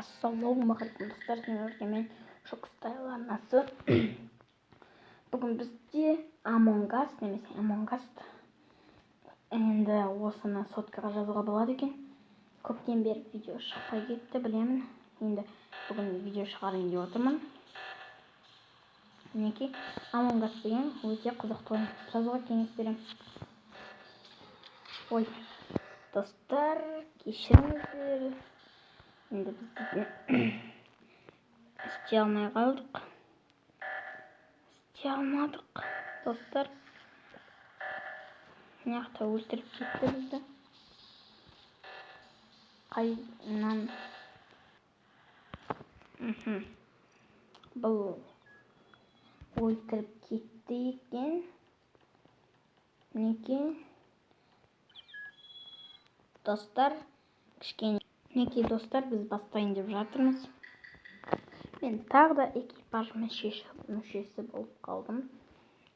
Ассалаумағалейкум, достар! Сіздермен мен, Шокстайл арнасы. Бүгін бізде Among Us немесе Among Us. Енді осыны соткаға жазуға болады екен. Көптен бері видео шықпай кетті, білемін. Енді бүгін видео шығарайын деп отырмын. Мінекей, Among Us деген өте қызықты ойын. Жазуға кеңес беремін. Ой, достар, кешіріңіздер. Енді біз істей алмай қалдық. Істей алмадық, достар. Мына жақта өлтіріп кетті бізді. Қайынан? Бұл өлтіріп кетті екен. Мінекей, достар, кішкене. Мінекей, достар, біз бастайын деп жатырмыз. Мен тағы да экипаж мүшесі болып қалдым.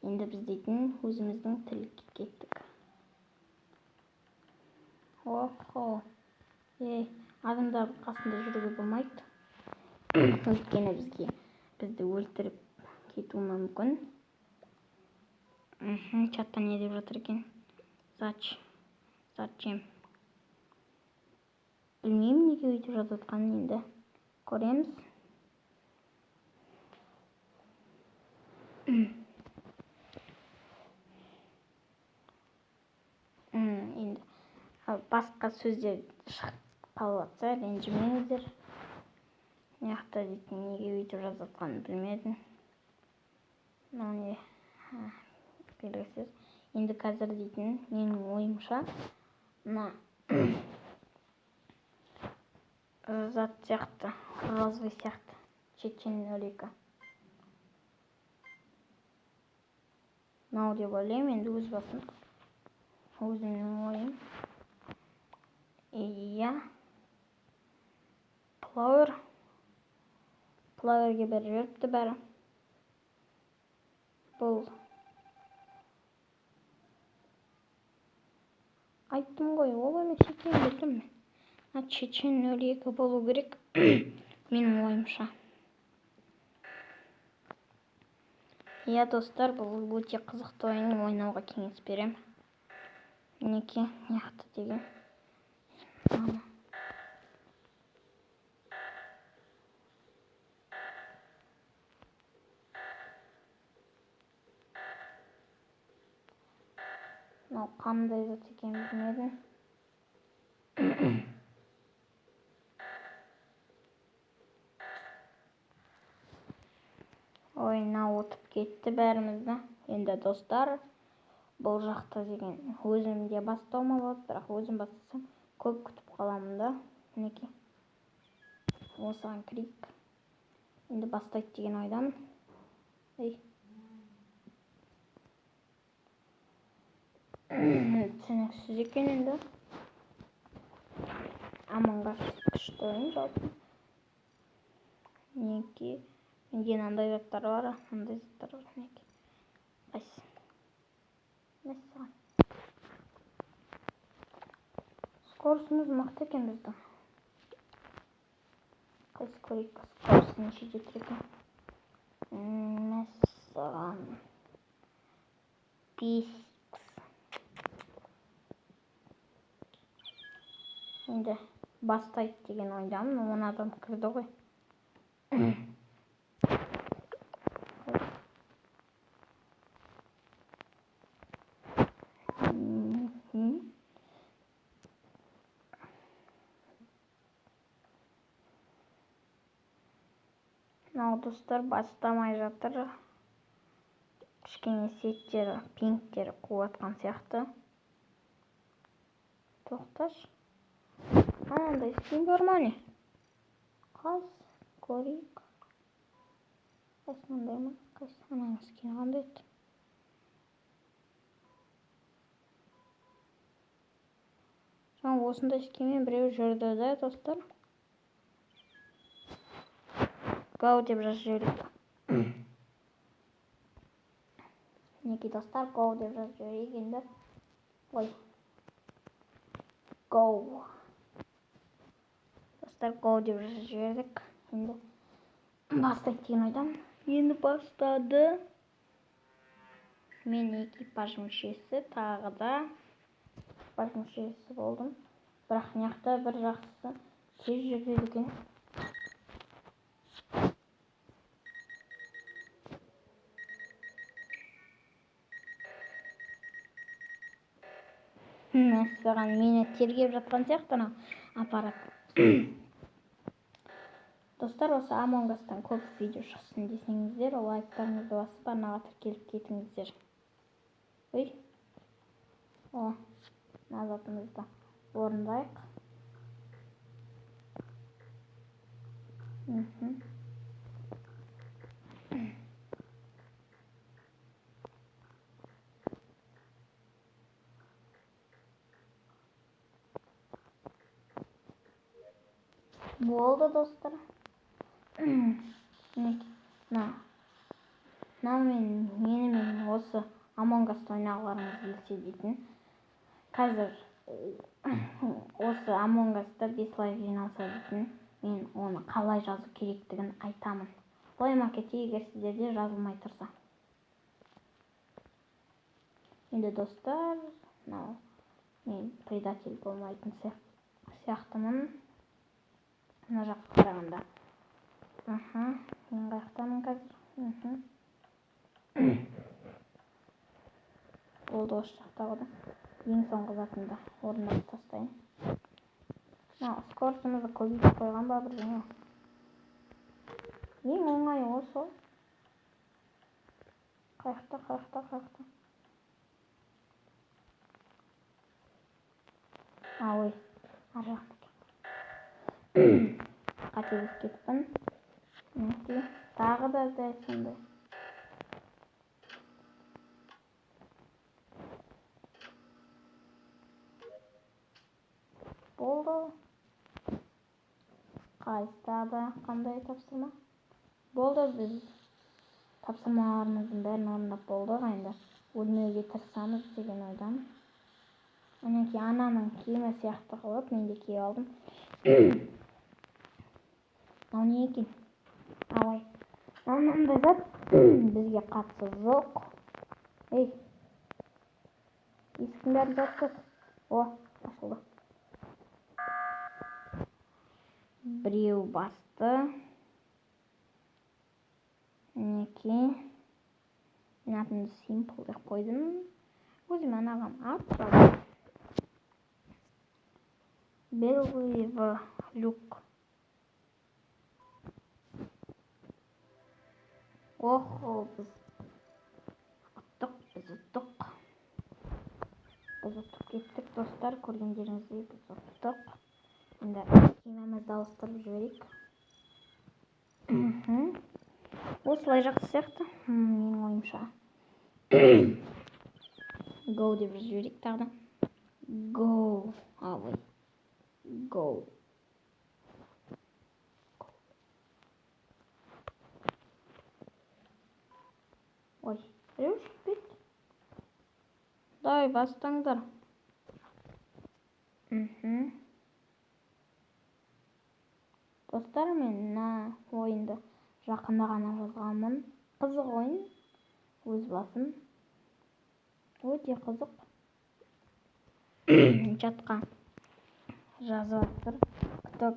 Енді біз дейтін өзіміздің тірлікке кеттік. Охо, ей, адамдардың қасында жүруге болмайды, өйткені бізді өлтіріп кетуі мүмкін. Чатта не деп жатыр екен? Зачем? Білмеймін, неге өйтіп жазып жатқанын, енді көреміз. Енді басқа сөздер шығып қалып жатса, ренжімеңіздер. Мына жақта дейтін неге өйтіп жазып жатқанын білмедім. Мынау не? Белгісіз. Енді қазір дейтін, менің ойымша, мына зат сияқты, розовый сияқты, чечен 02 мынау деп ойлаймын. Енді өз басым, өзімнің ойым. Иә, плауэр, плауэрге беріп жіберіпті бәрі. Бұл айттым ғой, ол емес екенін білдім мен. Мына чечен 02 болу керек, менің ойымша. Иә, достар, бұл өте қызықты ойын, ойнауға кеңес беремін. Мінекей, мына деген мынау қандай зат екенін білмедім. Ой, мынау ұтып кетті бәрімізді. Енді, достар, бұл жақта деген өзім де бастауыма болады, бірақ өзім бастасам, көп күтіп қаламын да. Мінекей, осыған кірейік. Енді бастайды деген ойдамын. Ей, түсініксіз екен. Енді Among Us күшті ойын жалпы. Мінекей, менде мынандай заттар бар, мынандай заттар бар. Мінекей, қайсысы? Мәссаған, скоростымыз мықты екен біздің. Қайсы көрейік, скорость нешеде тұр екен? Мәссаған, 5. Енді бастайды деген ойдамын. 10 адам кірді ғой. Мынау, достар, бастамай жатыр. Кішкене сеттері, пингтері қуып жатқан сияқты. Тоқташы, анандай скин бар ма, не? Қайсы, көрейік. Қайсы, мынандай ма? Қайсы? Ананың скині қандай еді? Жаңа осындай скинмен біреу жүрді да, достар. Go деп жазып жіберейік. Мінекей, достар, go деп жазып жіберейік енді. Ой, go. Достар, go деп жазып жібердік. Енді бастайды деген ойдамын. Енді бастады. Мен экипаж мүшесі, тағы да экипаж мүшесі болдым. Бірақ мына жақта бір жақсысы тез жүреді екен. Мәссаған, мені тергеп жатқан сияқты анау аппарат. Достар, осы Among Us'тан көп видео шықсын десеңіздер, лайктарыңызды басып, арнаға тіркеліп кетіңіздер. Ой. О, мына затымызды орындайық. Болды, достар. Мына менімен осы Among Us'ты ойнағыларыңыз келсе дейтін. Қазір осы Among Us'та 5 лайк жиналса дейтін, мен оны қалай жазу керектігін айтамын. Play Marketте егер сіздерде жазылмай тұрса. Енді достар, мынау мен предатель болмайтын сияқтымын. Мына жаққа қарағанда. Мен қаяқтамын қазір? Болды, осы жақтағы да ең соңғы затымды орындап тастайын. Мына скоростымызды көбейтіп қойған ба бірдеңе? Ең оңайы осы. Қаяқта, қаяқта, қаяқта? А, ой, ар жағында екен. Қателесіп кетіппін. Мінекей, тағы да дәл сондай. Болды. Қайсы тағы да қандай тапсырма? Болды, біз тапсырмаларымыздың бәрін орындап болдық. Енді өлмеуге тырысамыз деген ойдамын. Мінекей, ананың киімі сияқты қылып мен де киіп алдым. Мынау не екен? Ой, мынандай зат бізге қатысы жоқ. Ей, есіктің бәрін жауып тастады. О, ашылды. Біреу басты. Мінекей, мен атымды Simple деп қойдым. Өзіме ұнаған ат. Белый в люк. Охо, біз ұттық, біз ұттық. Біз ұтып кеттік, достар, көргендеріңіздей біз ұттық. Енді киімімізді ауыстырып жіберейік. Осылай жақсы сияқты, менің ойымша. Go деп жазып жіберейік тағы да. Go. Ой. Go. Ой, біреу шығып кетті. Давай, бастаңдар. Достар, мен мына ойынды жақында ғана жазғанмын. Қызық ойын, өз басым. Өте қызық. Чатқа жазып жатыр. Кто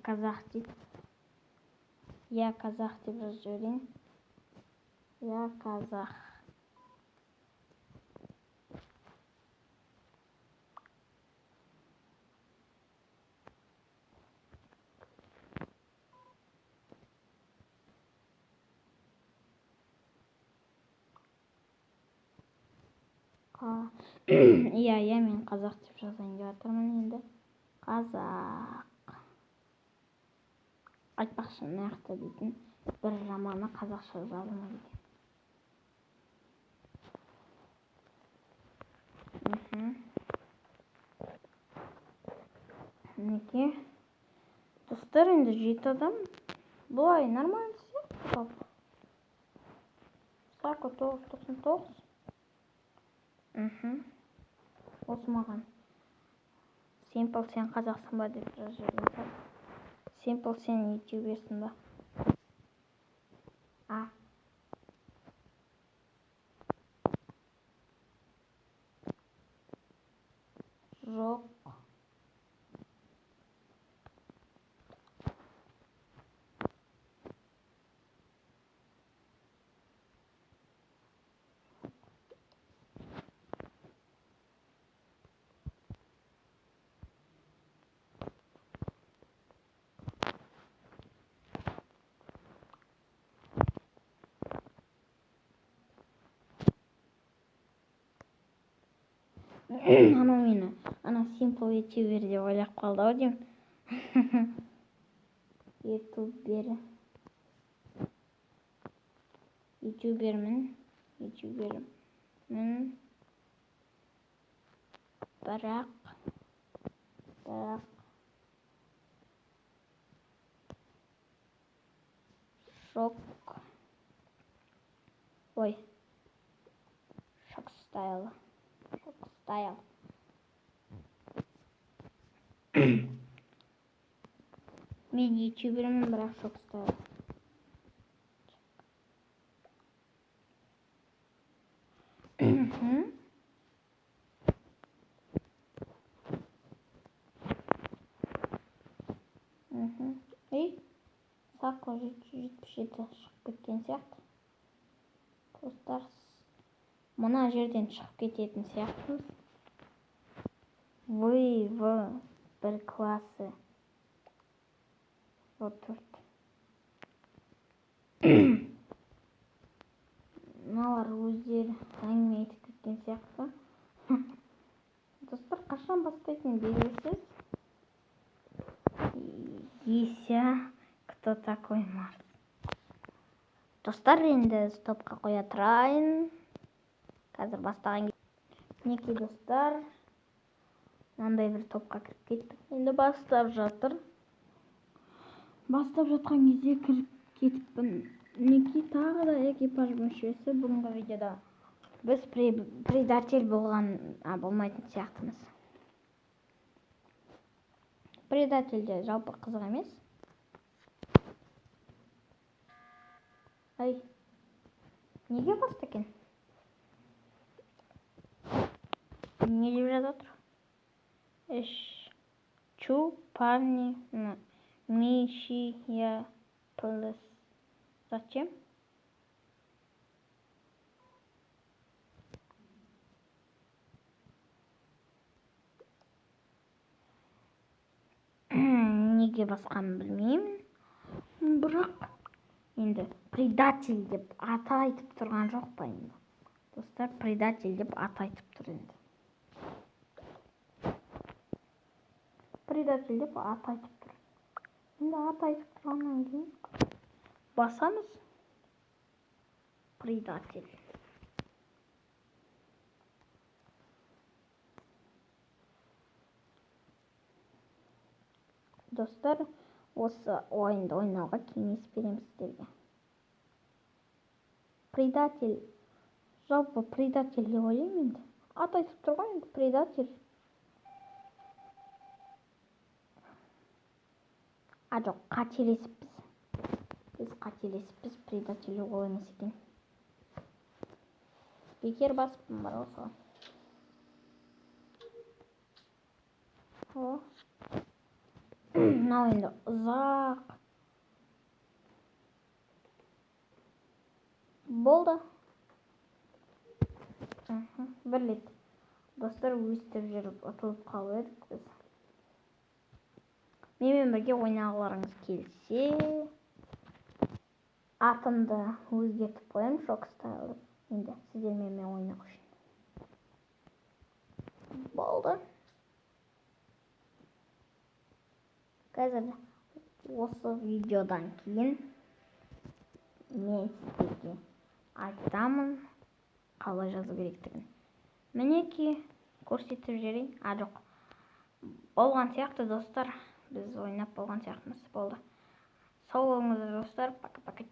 казах дейді. Я казах деп жазып жіберейін. Я казах. Иә, иә, мен қазақ деп жазайын деп жатырмын енді. Қазақ. Айтпақшы, мына жақта дейтін бір жаманы қазақша жазылмайды екен. Мінекей. Достар, енді 7 адам. Бұлай нормально сияқты жалпы. Сако 999. Осы маған. Simple, сен қазақсың ба деп жазып жіберген. Симпл, сен ютуберсің ба? А, жоқ. Анау мені ана Симпл ютубер деп ойлап қалды ау деймін. Ютубер, ютубермін, ютубермін, бірақ шок, ой, шок стайл, шок стайл. Мен ютубермін, бірақ шок стайл. Мхм. Мхм. Ей, Сако 777 шығып кеткен сияқты. Достар, мына жерден шығып кететін сияқтымыз. В, В, бір классы. В төрт. Мыналар өздері әңгіме айтып кеткен сияқты. Достар, қашан бастайтыны белгісіз. Еся, кто такой Марс? Достар, енді стопқа қоя тұрайын. Қазір бастаған. Мінекей, достар, мынандай бір топқа кіріп кеттік. Енді бастап жатыр. Бастап жатқан кезде кіріп кетіппін. Мінекей, тағы да экипаж мүшесі. Бүгінгі видеода біз предатель болған, болмайтын сияқтымыз. Предатель де жалпы қызық емес. Ай, неге басты екен? Не деп жазып отыр? Үш, чу, парни, мишия, плюс. Зачем? Неге басқанын білмеймін. Бірақ енді предатель деп аты айтып тұрған жоқ па енді? Достар, предатель деп аты айтып тұр енді. Предатель деп аты айтып тұр. Енді аты айтып тұрғаннан кейін басамыз. Предатель. Достар, осы ойынды ойнауға кеңес беремін сіздерге. Предатель, жалпы предатель деп ойлаймын енді. Аты айтып тұр ғой енді, предатель. А, жоқ, қателесіппіз. Біз қателесіппіз, предатель ол емес екен. Бекер басыппын бар осыған. О. Мынау енді ұзақ. Болды. Бір рет. Достар, өстіп жүріп ұтылып қалып едік біз. Менімен бірге ойнағыларыңыз келсе, атымды өзгертіп қоямын, шок стайл деп. Енді сіздер менімен ойнау үшін. Болды. Қазір осы видеодан кейін мен сіздерге айтамын қалай жазу керектігін. Мінекей, көрсетіп жіберейін. А, жоқ. Болған сияқты, достар. Біз ойнап болған сияқтымыз. Болды. Сау болыңыздар, достар. Пока-пока.